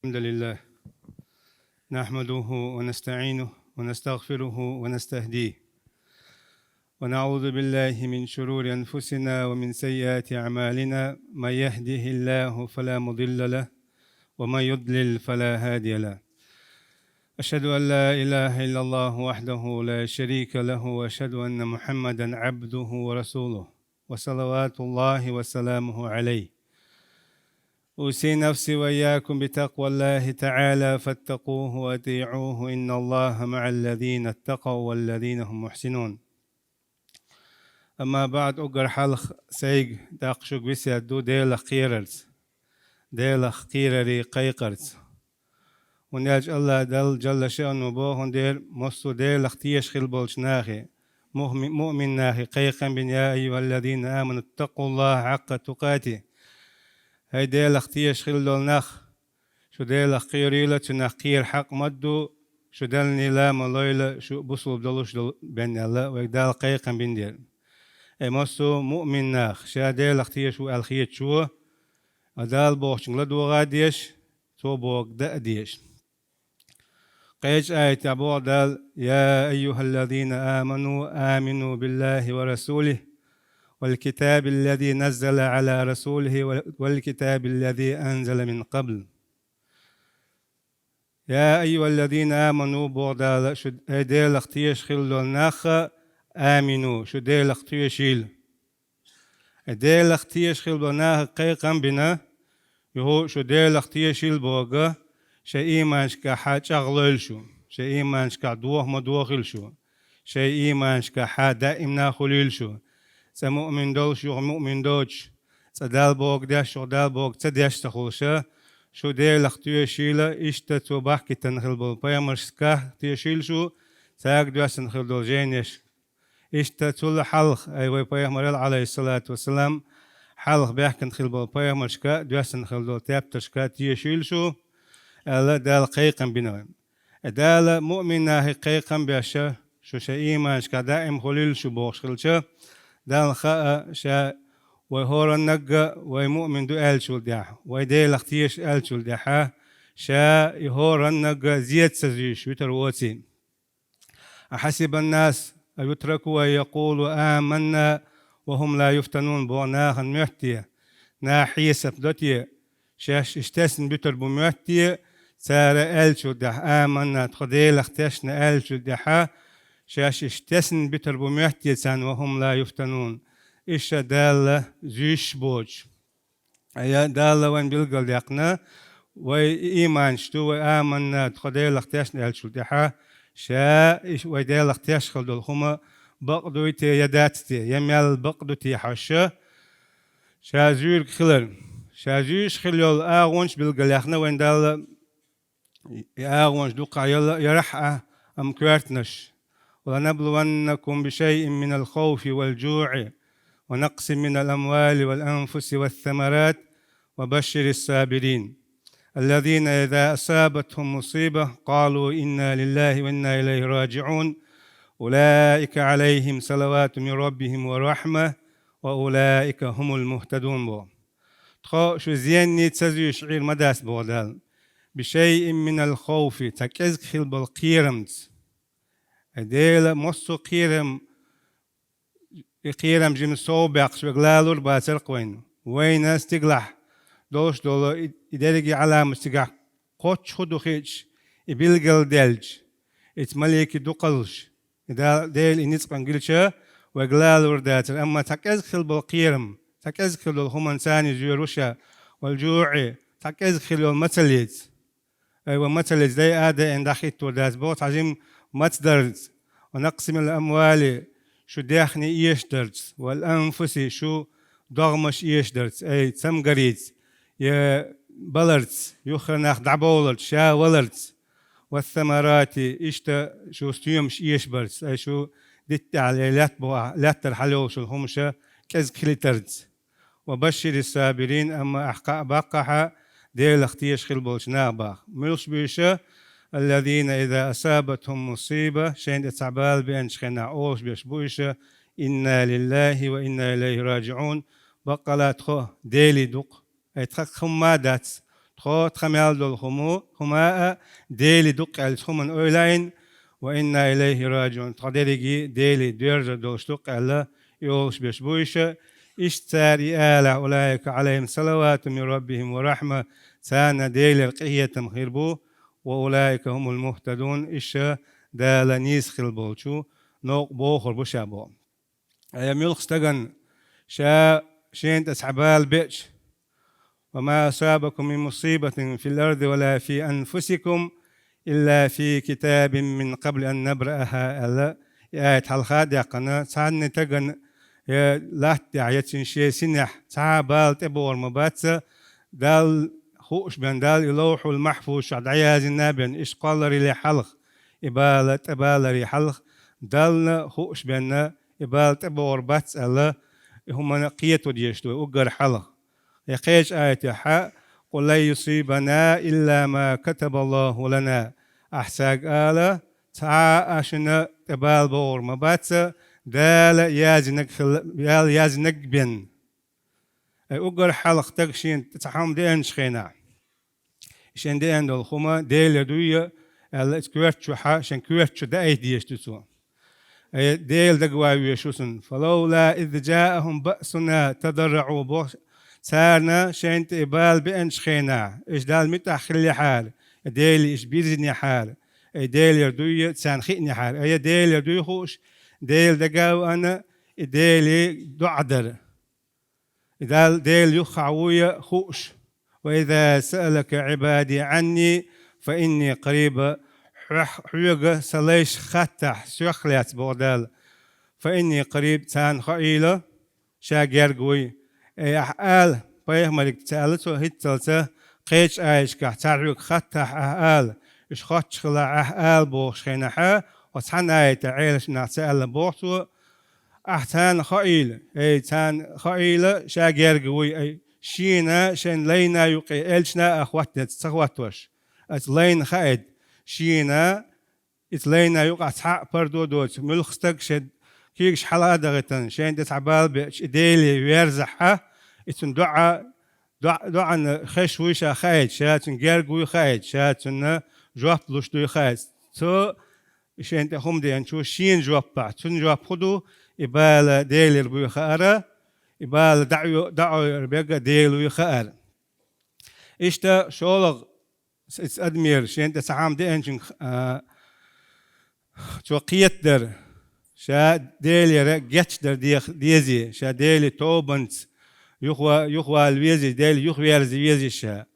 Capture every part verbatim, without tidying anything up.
الحمد لله، نحمده ونستعينه ونستغفره ونستهديه، ونعوذ بالله من شرور أنفسنا ومن سيئات أعمالنا. من يهده الله فلا مضل له، ومن يضلل فلا هادي له. أشهد أن لا إله إلا الله وحده لا شريك له، وأشهد أن محمدا عبده ورسوله، وصلوات الله وسلامه عليه. أوصي نفسي وإياكم بتقوى الله تعالى، فاتقوه وأطيعوه، إن الله مع الذين اتقوا والذين هم محسنون. أما بعد، уггар хьалха сайга, тӀаккха шуьга весет ду Делах кхерарца, Делах кхерарий кхайкхарца. ХӀунда аьлча АллахӀ Далла Джалла шаъну боху дера, массо а Делах тешаш хилла болчу нахе, муъми-, муъмин нахе кхайкхам бина: «يا أيها الذين آمنوا اتقوا الله حق تقاته». ХӀай Делах тешаш хилла долу нах, шу Делах кхерийла, цунах кхера хьакъ ма ду, шу деллийла ма лойла, шу бусулба долуш долу бен аьлла, вайга Дала кхайкхам бина дера. Ай массо а муъмин нах, ша Делах тешаш ву аьлла хеташ ву, а Дала бохучуьнга ладогӀа а деш, Цо бохург даа а дезаш. Кхечу аятехь боху Дала: «يا أيها الذين آمنوا آمنوا بالله ورسوله والكتاب الذي نزل على رسوله والكتاب الذي أنزل من قبل». «يا أيها الذين آمنوا», боху Дала, шу, ай Делах тешаш хилла долу нах, «آمنوا», шу Делах тешийла. Делах тешаш хилла болу нахе кхайкхам бина, юха шу Делах тешийла бохург, шайн ийманашкахь чӀагӀлойла шу, шайн ийманашкахь доха ма дохийла шу, шайн ийманашкахь даимна хуьлийла шу, цкъа муъмин долуш, юха муъмин доцуш, цкъа Далла бохург деш, юха Далла бохург ца деш ца хуьлуш, шу Делах тешийла, иштта цо бахкийтина хилла болу пайхамаршкахь тешийла шу, цаьрга доьссина хилла долу жайнаш. Иштта цул хьалха, ай вай пайхамарал, Ӏалайхиссалату вассалам, хьалха баьхкина хилла болу пайхамаршка, доьссина хилла долу тептаршка тешийла шу, аьлла, Дала кхайкхам бина вайна. Дала муъмин нахе кхайкхам беш, шу шайн ийманашкахь даим хуьлийла шу бохуш хилча, Далла хаьа, ша вай хӀораннаг а вай муъмин ду аьллачул тӀаьхьа, вай Делах теша аьллачул тӀаьхьа, ша и хӀораннаг а зен ца зуьйш вуьтур воций. «أحسب الناس أن يتركوا أن يقولوا آمنا وهم لا يفتنون», боху нахана моьтту те, наха хьесап до те, шаьш иштта тесна буьтур бу моьтту те, цара аьллачул тӀаьхьа, «آمنا», тхо Делах тешна аьллачул тӀаьхьа, шаьш иштта тесна буьтур бу моьтту те царна, «وهم لا يفتنون», иштта Далла зуьйш боцуш. Ай, Дала вайна билгалдаьккхина, вай ийманаш ду, вай «آمنا», тхо Делах тешна аьллачул тӀаьхьа, ша и вай Делах тешна хилла долу хӀума бакъ дуй те я дац те, я мел бакъ ду те хьожуш, ша зуьйриг хилар. Ша зуьйш хилла йолу агӀонаш билгалъяьхна вайна Дала. И агӀонаш дукха яла-, ярахь а, амма коьртанаш: «ولنبلونكم بشيء من الخوف والجوع ونقص من الأموال والأنفس والثمرات وبشر الصابرين الذين إذا أصابتهم مصيبة قالوا إنا لله وإنا إليه راجعون أولئك عليهم صلوات من ربهم ورحمة وأولئك هم المهتدون», боху. Тхо шу зенний ца зуьйш Ӏийр ма дац, боху Дала. «بشيء من الخوف», цхьа кӀезиг хилла болу кхерамца. Ай Дела массо а кхерам, и кхерам жимма сов баьккхича, вайга лалур бацара-кх вайна. Вайна стигалахь долуш долу и, и дерриге а Ӏаламат цигахь кхоччуш хӀун ду хиъча, и билгалдаьлча, ица малики дукхаллаш, и Да-, Дела и ницкъан гилча, вайга лалур дацара. Амма цхьа кӀезиг хилла болу кхерам, цхьа кӀезиг хилла долу хӀуманца царна зуьйр ву ша, «والجوع», цхьа кӀезиг хилла йолу мацаллица. Ай, вай мацаллица дайа а дайина дӀахӀиттор дац боху, цхьа жимма маца дарца, «ونقص من الأموال», шу даьхни эшдарца, «والأنفس», шу догӀмаш эшдарца, ай, цамгарица, я баларца, юххера нах дӀабовларца, ша валарца, «والثمرات», иштта шу стоьмаш эшабарца, ай, шу дитта тӀехь, я лаьтта бу-, лаьттара хьалайолуш йолу хӀума ша кӀезиг хилийтарца. «وبشر الصابرين», амма ахь кхаъ баккхахьа, Делах тешаш хилла болчу наха баха. Муьлш бу уьш? «الذين إذا أصابتهم مصيبة», шайна тӀе цхьа бала беанчу хенахь олуш берш бу уьш: «إنا لله وإنا إليه راجعون», баккъала тхо Делий ду-кх. Ай, тхаккха хӀумма а дац, Кхо тха мел долу хӀума, хӀума а Деле дукха аьлла, хӀуманна ойла а йина, ва инна илайхи раджиун, тхо дерриге Деле доьрзур долуш дукха аьлла, и олуш беш бу иша. Иштта цара и алахь, улаика алайхим салавату мин раббихим ва рахма, царна Делера къинхетам хир бу, ва улаика хумул мухтадун, иша Дала нийса хила болчу новкъа бохур бу ша боху. Ай муьлхха стагана ша шена тӀе цхьа бала беача, ва ма асабакум мин мусибатин фил арди ва ла фи анфусикум илла фи китабин мин къабли ан набрааха аьлла, и аят хьалха а даьккхина, цхьанна тагана я латта тӀехь, я цуьнан шен синехь цхьа а бала тӀебогӀур ма бац, Далла хууш бен, Далла и Ловхьул Махьфуз чохь дӀаяздина бен, иштта кхолларале хьалха, и бала тӀебаларе хьалха, Далла хууш бен, и бала тӀебогӀур бац аьлла, и хӀуманна кхето дезаш ду уггар хьалха. Я кхечу аятехь: «Къул лан юсибана илла ма катабаллаху лана». Ахь цаьрга ала, цхьа а шуна тӀе бала богӀур ма бац, Дала яздинарг хила, Дала яздинарг бен. Ай уггар хьалха стаг шена цхьа хӀума деанчу хенахь, шен деана долу хӀума Делера дуй аьлла, иза коьрта чу хьа, шен коьрта чу даийта дезаш ду цо. Ай Дела дагаван везаш ву цунна. «Фалавла из джаахум баъсуна тадарраъу», боху, царна шайна тӀе и бала беанчу хенахь, иша Далла муьтӀахь хиллехьара, Деле иша бирзинехьара, ай Делера дуй царна хиънехьара. Ай Делера дуй хууш, Дела дага а ваана, и Деле доӀа дара. И Дала Дела юххехь вуй хууш: «Ва иза саалака Ӏибади Ӏанни, фа инни къариб», хьох-, хьоьга сан лайш хаттахь, сох лаьцна, боху Дала, «фа инни къариб», царна хаийла, ша герга вуй. Ай, ахь ала, пайхамариг ца аьлла цо хӀинццалц, кхечу аяташкахь цара хьоьга хаттахь ахь ала, уьш хоттуш хилахь ахь ала бохучу хенахь, оцу цхьана аятехь Ӏелашна нах ца аьлла боху цо, ахь царна хаийла, ай, царна хаийла, ша герга вуй, ай, шена шайн лайна юкъе элчана а хӀоттац, ца хӀоттош, аса лайна хаийта, шена иза лайна юкъахь цхьа а пардо доцу, муьлхха стаг шен куьйгаш хьала а дахийтина, шайна тӀе цхьа бала беача, и Деле верзахь, и цуьнан доӀа, доӀа, доӀана хезаш вуй ша хаийта, ша цуьнан герга вуй хаийта, ша цунна жоп луш дуй хаийта. Цо шена тӀе хӀума деанчо шена жоп бахь. Цуьнан жоп хӀун ду? И бала Делера буй хаара, и бала дӀа-, дӀаойур берг а Дела вуй хаара. Иштта шолгӀа, иза адамера шена тӀе цхьа хӀума деанчуьнга, а, цо кхетадар, ша Делера гечдар дех-, дезий, ша Деле тобанца юха-, юхавала везий, Деле юхаверза везий ша.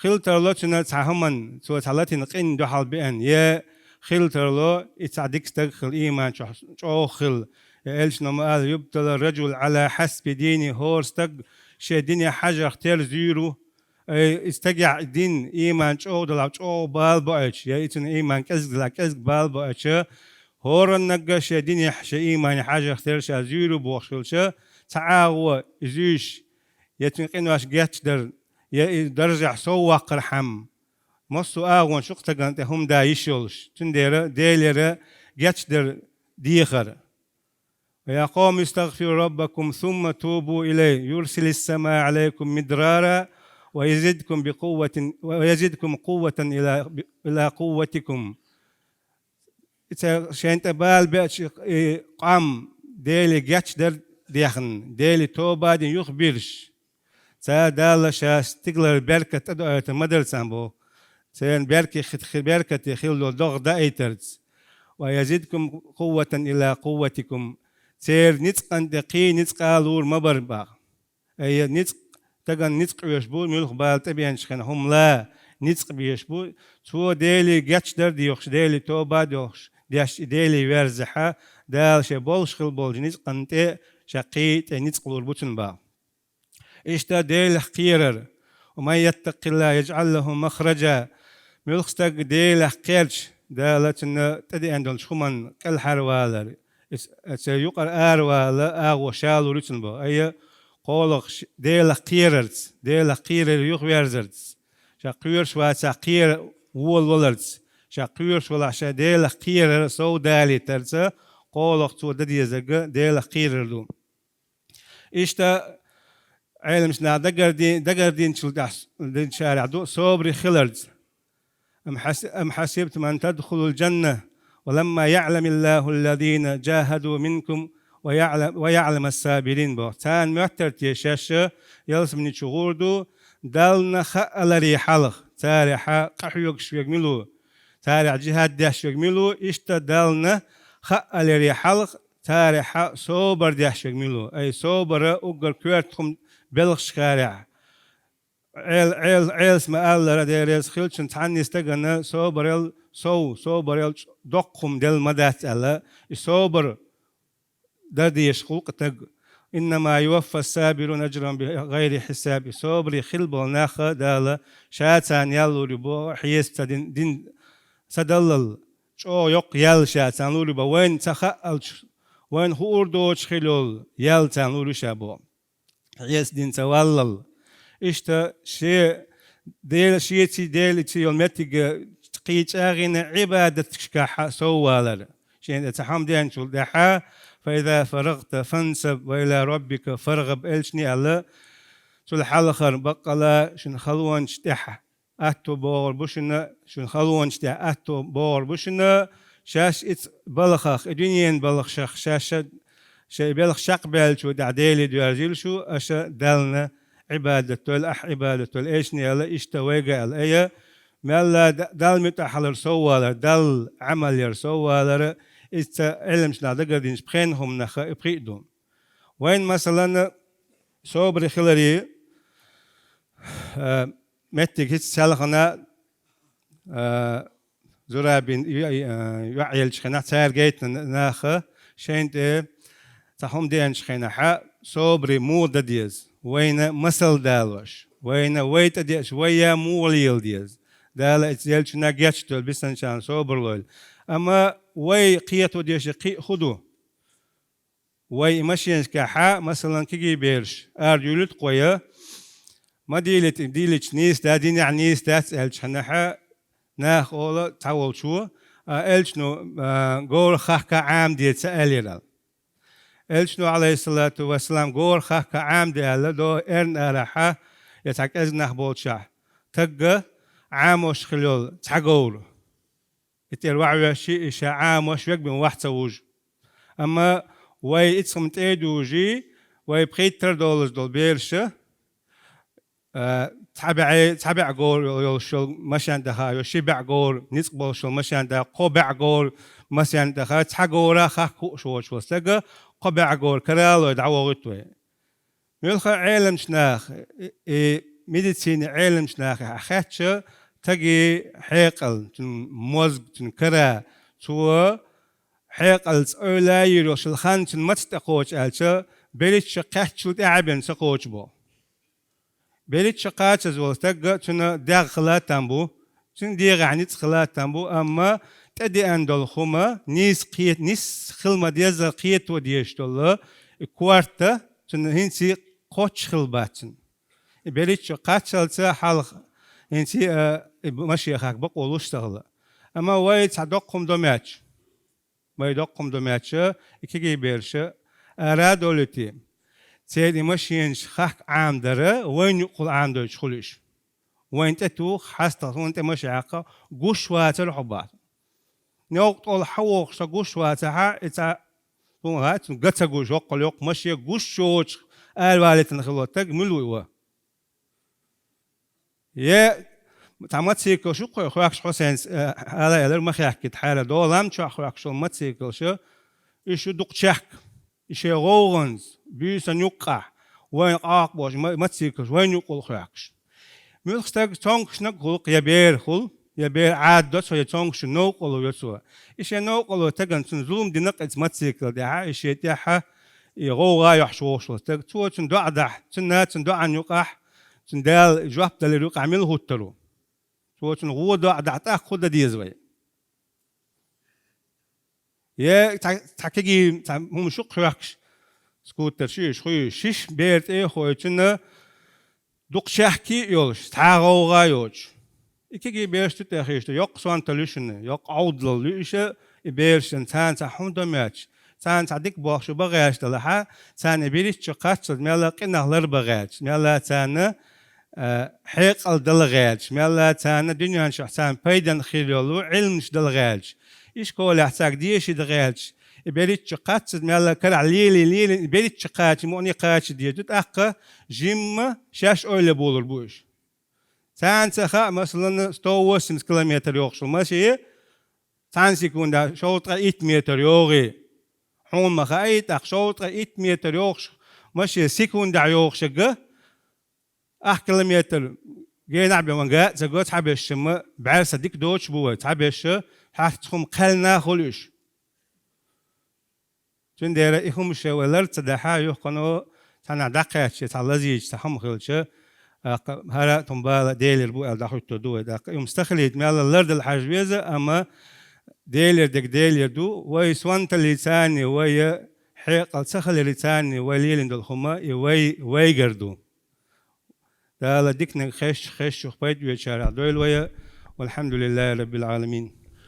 Хила тарло цуьнан цхьа хӀуманна, цо цхьа латийна къинна дуьхьал беана, я хила тарло, и цхьа дика стаг хила, ийман чохь чӀогӀа хила. Я элчано ма аьлла: «Юбтала раджул Ӏала хьасби дини», хӀора стаг шен динехь хьажарх терра зуьйр ву. Ай, и стагехь дин, ийман чӀогӀа далахь, чӀогӀа бала боуьйтуш, я и цуьнан ийман кӀезиг далахь, кӀезиг бала боуьйтуш, хӀораннаг а шен динехь, шен ийманехь хьажарх терра ша зуьйр ву бохуш хилча, цхьа агӀо и зуьйш, я цуьнан къинош гечдар, я и даржехь сов ваккхархьама, массо а агӀонаш ю-кх стагана тӀе хӀума дан йиш йолуш, цундела Делера гечдар дехар. «Ва я къовми истагъфиру раббакум сумма тубу илайхи юрсилис самаа Ӏалайкум мидрара ва язидкум би къувватин, ва язидкум къувватан ила, ила къувватикум». Ица шайна тӀе бала беача и къам Деле гечдар дехна, Деле тоба дина юхабирзаш, цара Далла ша стигалара беркат тӀедоуьйтур ма дара царна боху. Церан беркате хи-, беркате хилла долу догӀа даийтарца. «Ва язидкум къувватан ила къувватикум». Церан ницкъана тӀе кхин ницкъ а лур ма бара боху. Ай, ницкъ, стагана ницкъ оьшуш бу, муьлхха бала тӀебеанчу хенахь хӀума лан ницкъ беш бу. Цо Деле гечдар а дохуш, Деле тоба а дохуш, деш и Деле верзахь, Дала шен болуш хила болчу ницкъана тӀе ша кхин тӀе ницкъ лур бу цунна боху. Иштта Делах кхерар. «Ва ман яттакъиллахӀа яжӀал лахӀу махраджа». Муьлхха стаг Делах кхерча, Дала цунна тӀедеана долчу хӀуманна кӀелхьарвалар, иза, иза юкъара аравала агӀо ша лур ю цунна боху. Айя, кхоалгӀа ш-, Делах кхерарца, Делах кхерар юхаверзарца, ша кхоьруш вацахь кхера волаваларца, ша кхоьруш валахь ша Делах кхерар сов далийтарца, кхоалгӀа цо дан дезарг Делах кхерар ду. Иштта Ӏеламчу наха дагардин-, дагардинчул тӀехь с-, динчарехь ду собаре хиларца. أم حس-، أم حسبتم أن تدخلوا الجنة ولما يعلم الله الذين جاهدوا منكم ويعلم، ويعلم الصابرين боху. Царна моьттар те шаьш ялсамани чу гӀур ду, Далла хааларе хьалха, царехь къахьоьгуш верг мила ву, царехь жихӀад деш верг мила ву, иштта Далла хааларе хьалха, царехь собар деш верг мила ву. Ай, собар уггар коьрта хӀума белхашкарехь. Ӏел-, Ӏел-, Ӏелас ма-аллара, Дела реза хилчун, цхьанне стагана собарал сов, собарал чӀ-, доккха хӀума делла ма дац аьлла, и собар дар дезаш хуьлу-кх стаг. إنما يوفى الصابرون أجرهم بغير حساب. Собаре хилла болу нах Дала Ша царна ял лур ю боху, хьеса ца дин, дин ца даллал, чӀогӀа йоккха ял Ша царна лур ю боху, вайна ца хаалча, вайна хуур доцуш хила йолу ял царна лур ю Ша боху. Хьеса дин ца валлал. Иштта шен Дела, шеца, Делаца йолу меттиг кхин чӀагӀйина Ӏибадаташкахь соввалар. Шена тӀе цхьа хӀума деанчул тӀаьхьа, فإذا فرغت فانصب وإلى ربك فارغب элчане аьлла, цул хьалхара баккъала шуна халонаш тӀехь атто богӀур бу шуна, шуна халонаш тӀехь атто богӀур бу шуна, шаьш и ц-, балхах, и дуьненан балхашах шаьш ша-, шайн белхаш чекхбаьллачул тӀаьхьа Деле доьрзийла шу, аша Далла Ӏибадат дойла, ахь Ӏибадат дойла, элчане аьлла, иштта вайга аьлла. Ая, мелла а Д-, Далла муьтӀахь хилар соввалар, Далла Ӏамал яр соввалар, иза ца Ӏеламчу наха дагардинчу пхенан хӀуманах и пхиъ ду. Вайна, масалан, собаре хиларе, а, меттиг хӀинца селхана, а, Зурабин йо-, а, йоӀ еллачу хенахь, цара гайтина наха шайна тӀе цхьа хӀума деанчу хенахь, собаре муха дан деза? Вайна масал далош, вайна вай тӀедеача вай яа муха лела деза? Дала иза еллачунна гечдойла, бисанчарна собар лойла. Амма вай кхето дезаш кхин а хӀун ду? Вай и машенашкахь, масалан, кегий бераш ара дуьйлуьйту-кх вай, ма дийлийта, дийлича нийса дац, динехь нийса дац аьллачу хенахь, наха олу цхьаволчо, а, элчано, а, говрах хахка Ӏамаде ца аьллера аьлла. Элчано, Ӏалайхиссалату вассалам, говрах хахка Ӏамаде аьлла, до эрна арахь я цхьа кӀезиг нах болчохь, стагга Ӏамош хила йолу цхьа говр. И тӀера ваьӀвеш и ша Ӏамош верг бен ваьхьа ца вужу. Амма вай ицкъам тӀе а дужий, вай пхийттара долаза долу бераша, а, цхьа бӀе, цхьа бӀе говр йолуш йолу машен даха, йо ши бӀе говр ницкъ болуш йолу машен даха, кхо бӀе говр машен даха, цхьа говра хахка хууш воцуш волу стага, кхо бӀе говр каралой дӀавохуьйту вай. Муьлхха а Ӏеламчу наха, и, и медицинан Ӏеламчу наха ахь хаьттича, стаге хьекъал, цуьнан мозг, цуьнан кара, цо хьекъалца ойла йийр йолуш йолу хан цуьнан маца тӀекхочу аьлча, берричча кхаьччул тӀаьхьа бен ца кхочу боху. Берричча кхачаза волу стаг, цуьнан дегӀ хила там бу, цуьнан дегӀехь ницкъ хила там бу, амма тӀедеана долу хӀума нийса кхета, нийса хила ма-деззара кхето дезаш долу и корта цуьнан хӀинца кхоччуш хила бац цуьнан. И берричча кхаччалца хьалха хӀинца, а, и машен хахка бакъо луш ца хила. Амма вай цхьа доккха хӀума до моьттуш, вай доккха хӀума до моьттуш, и кегий бераш ара а долуьйтий, церан и машенаш хахка Ӏамадар вайна юкъахула Ӏамадойтуш хуьлу уьш. Вайна тӀе туху, хьастагӀа хӀунда тӀе машен хьакха, гуш вацара хьо боху. Новкъа тӀехула хьан вохуш со гуш вацахь, и цхьа, хӀун хаьа, цуьнан га ца гуш, воккхал йоккха машен гуш йоцуш аравалийтина хилла стаг мила ву и ван? Е цхьа мотоцикл шу кхой, хоьхкуш хьо сайна, э, ала аьллера, ма хаьхкийта хьара, долам чохь хоьхкуш йолу мотоциклаш, и шу дукха чехка, и шен гӀовгӀанца, буьйсан юккъахь, вайна къоккхуш ма-, мотоциклаш, вайна юкъахула хоьхкуш. Муьлхха стаг цомгушнаг хуьлу-кх, я бер хуьлу, я бер Ӏададо цо, я цомгуш новкъарло йо цо. И шен новкъарло стагана цунна зулам дина-кх иза мотоцикл тӀехь, и шен тӀехь и гӀовгӀа йохьуш вогӀуш волу стаг. Цо цунна доӀа дахь, цуьнан, цуьнан доӀан юкъахь, цуьнан Дала жоп далар юкъахь мила хӀуттур ву? Цо цунна гӀо доӀа дахь, тӀаккха хӀун дан деза вай? Е цхьа, цхьа кегий, цхьа хӀума шу-кх хоьхкуш, скутер шу ю, шу ю, шиш бер тӀе а хойцуш, дукха чехка а йолуш, цхьа а гӀовгӀа а йоцуш. И кегий бераш цу тӀе хиъча, йоккха сонталла ю шуна, йоккха Ӏовдалалла ю иша, и бераш шуна, царна цхьа хӀума до моьттуш, Царна цхьа дика болх шу бан гӀерташ далахь, царна берригачу кхаччалц мел къинах лар бан гӀерташ, мел царна хьекъал дала гӀерташ, мел царна дуьнен чохь царна пайдана хир йолу Ӏилманаш дала гӀерташ, и школехь цаьрга деши дан гӀерташ, и берригачу кхаччалц мел карахь лелий, лелий, и берригачу кхача, мукъане кхача деза ду, тӀаккха жимма шаьш ойла болур бу уьш. Царна ца хаьа, масалан, сто восемьдесят километр йогӀуш йолу машен цхьана секундехь шовзткъе итт метр йогӀий. Хьуна ма хаьий, тӀаккха шовзткъе итт метр йогӀуш машен секундехь йогӀуш ерг, ахь километр генахь бен ван ган а ца го, цхьаберш ма бӀаьрса дика доцуш бу вай, цхьаберш хьаьрца хӀума кхаьллина хуьлу уьш. Цундела и хӀума ша вай лар ца дахь, юххехь цхьанхьа дӀакхаьчча, цхьа лазийча, цхьа хӀума хилча, тӀаккха хӀара а тхуна бала Делера бу аьлла дӀахӀуьттур ду вай. ТӀаккха и хӀума стахилийта мел лардала хьажа веза, амма Делера дерг Делера ду. Вай сонталлицарний, вай хьекъал ца хиларицарний вай лелийна долу хӀума и вай, вайгара ду. Дала диканиг хезча, хезачух пайда оьцучарах дойла вай. Валхьамдулиллахи раббил Ӏаламин.